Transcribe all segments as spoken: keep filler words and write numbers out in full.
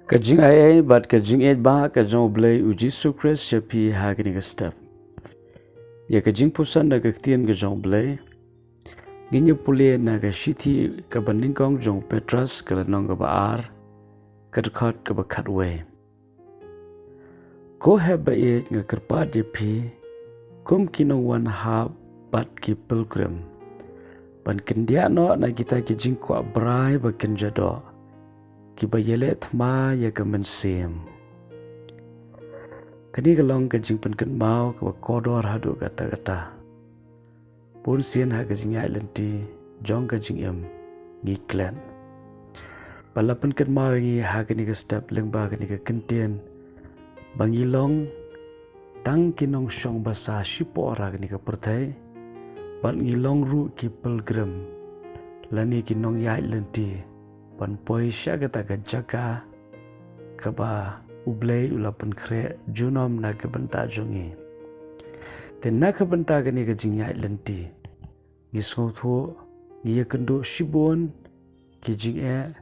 Ka jingaiei bad ka jingïeit ba ka jong U Blei U Jisu Khrist ïa phi ha kane ka step. Ïa ka jingpuson na ka ktien ka jong U Blei, ngin ïa pule na ka shithi kaba nyngkong jong u Petros, ka lynnong kaba ar, ka dkhot kaba khatwei. Ko heh ba ïeit, nga kyrpad ïa phi kum ki nongwan hap bad ki pilgrim, ban kyndiah noh na kita ki jingkwah brai ba kynja doh, kiba ïaleh thma ïa ka mynsiem. Kane ka long ka jingpynkynmaw kaba kordor haduh katta katta. Bun sien ha ka jingïaid lynti jong ka jingim ngi klet. Ba la pynkynmaw ïa ngi ha kane ka step lyngba kane ka kyntien, ba ngi long tang ki nongshong basa shipor ha kane ka pyrthei, bad ngi long ruh ki pilgrim, lane ki nongïaid lynti, ban poi sha kata ka jaka kaba U Blei u la pynkhreh junom na ka bynta jong ngi. Te na ka bynta kane ka jingïaid lynti, ngi sngewthuh, ngi ïakynduh shibun ki jingeh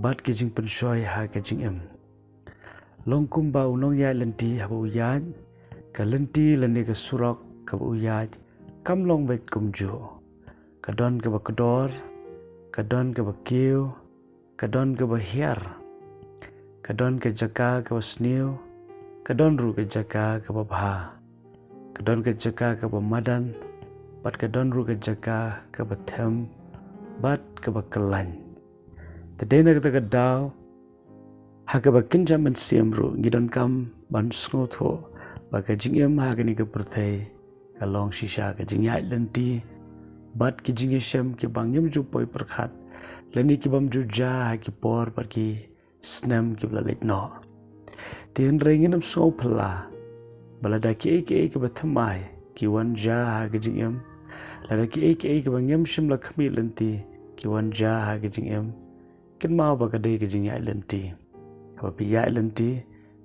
bad ki jingpynshoi ha ka jingim. Long kumba u nongïaid lynti haba u ïaid, ka lynti lane ka surok kaba u ïaid kam long beit kumjuh. Ka don kaba kdor, ka don kaba kiew, ka don kaba hiar, ka don ka jaka kaba sniew, ka don ruh ka jaka kaba bha, ka don ka jaka kaba madan, bad ka don ruh ka jaka kaba them bad kaba kyllain. Te dei na kata ka daw, ha kaba kynja mynsiem ruh, ngi donkam ban sngewthuh ba ka jingim ha kane ka pyrthei ka long shisha ka jingïaid lynti bad ki jingïashem kiba ngim ju poi pyrkhat, lane kibym ju jia ha ki por bad ki snem kiba la leit noh. Te hynrei ngin ym sngew phylla ba lada kiei kiei kiba thymmai ki wan jia ha ka jingim, lada kiei kiei kiba ngim shym la khmih lynti ki wan jia ha ka jingim, kynmaw ba ka dei ka jingïaid lynti. Haba phi ïaid lynti,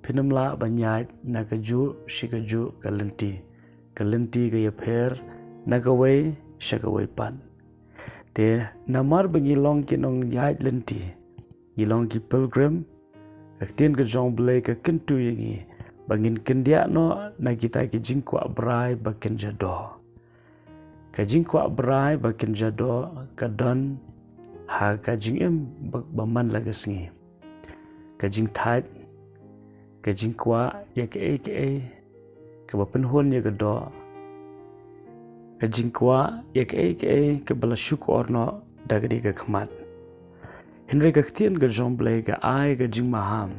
phin ym lah ban ïaid na kajuh shi kajuh ka lynti. Ka lynti ka ïapher na kawei sha kawei pat. Te namar ba ngi long ki nongïaid lynti, ngi long ki pilgrim, ka ktien ka jong U Blei ka kyntu ïa ngi ba ngin kyndiah noh na kita ki jingkwah brai ba kynja doh. Ka jingkwah brai ba kynja doh ka don ha ka jingim ba, ba man la ka sngi. Ka jingthait, ka jingkwah ïa kaei kaei kaba pynhun ïa ka doh, ka jingkwah ïa kaei kaei kaba la shukor noh da ka dei ka khmat. Hynrei ka ktien ka jong U Blei ka ai ka jingmaham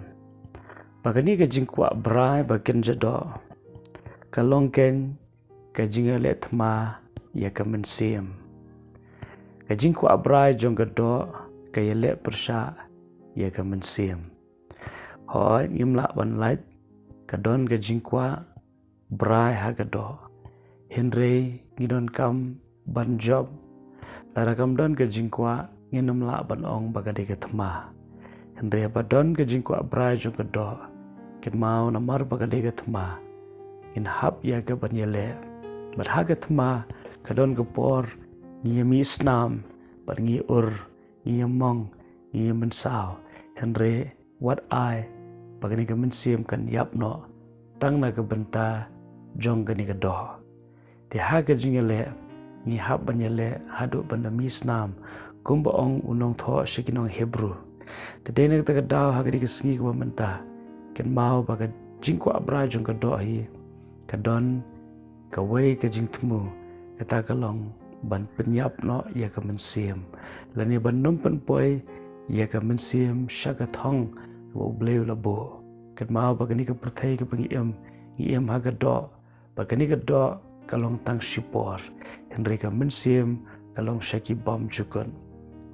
ba kane ka jingkwah brai ba kynja doh ka long keiñ ka jingïaleh thma ïa ka mynsiem. Ka jingkwah brai jong ka doh ka ïaleh pyrshah ïa ka mynsiem. Hooid, ngim lah ban lait, ka don ka jingkwah brai ha ka doh. Hynrei ngi donkam ban jop. Lada kam don ka jingkwah, ngin ym lah ban ong ba ka dei ka thma. Hynrei haba don ka jingkwah brai jong ka doh, kynmaw namar ba ka dei ka thma, ngin hap ïa ka ban ïaleh. Bad ha ka thma ka don ka por ngi ïa mih snam, bad ngi ïa ur, ngi ïa mong, ngi ïa mynsaw. Hynrei wat ai ba kane ka mynsiem kan ïap noh tang na ka bynta jong kane ka doh. Te ha ka jingïaleh, ngi hap ban ïaleh haduh ban da mih snam, kumba ong u nongthoh sha ki nong Hebru. Te dei na kata ka daw ha kane ka sngi kaba mynta, kynmaw ba ka jingkwah brai jong ka doh hi ka don kawei ka jingthmu, kata ka long ban pynïap noh ïa ka mynsiem, lane ban ym pynpoi ïa ka mynsiem sha ka thong kaba U Blei u la buh. Kynmaw ba kane ka pyrthei kaba ngi im, ngi im ha ka doh, ba kane ka doh ka long tang shipor, hynrei ka mynsiem ka long sha ki bymjukut.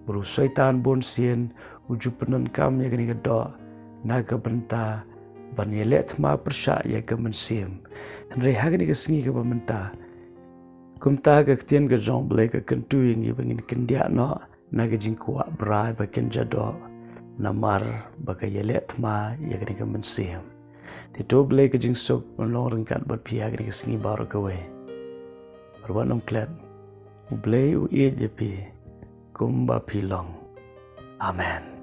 Bad u Soitan bun sien u ju pyndonkam ïa kane ka doh na ka bynta ban ïaleh thma pyrshah ïa ka mynsiem. Hynrei ha kane ka sngi kaba mynta, kumta ka ktien ka jong U Blei ka kyntu ïa ngi ba ngin kyndiah noh na ka jingkwah brai ba kynja doh, namar ba ka ïaleh thma ïa kane ka mynsiem. Te to U Blei ka jingsuk un long ryngkat bad phi ha kane ka sngi baroh kawei. Bad wat nym klet, U Blei u ïeit ïa phi kumba phi long. Amen.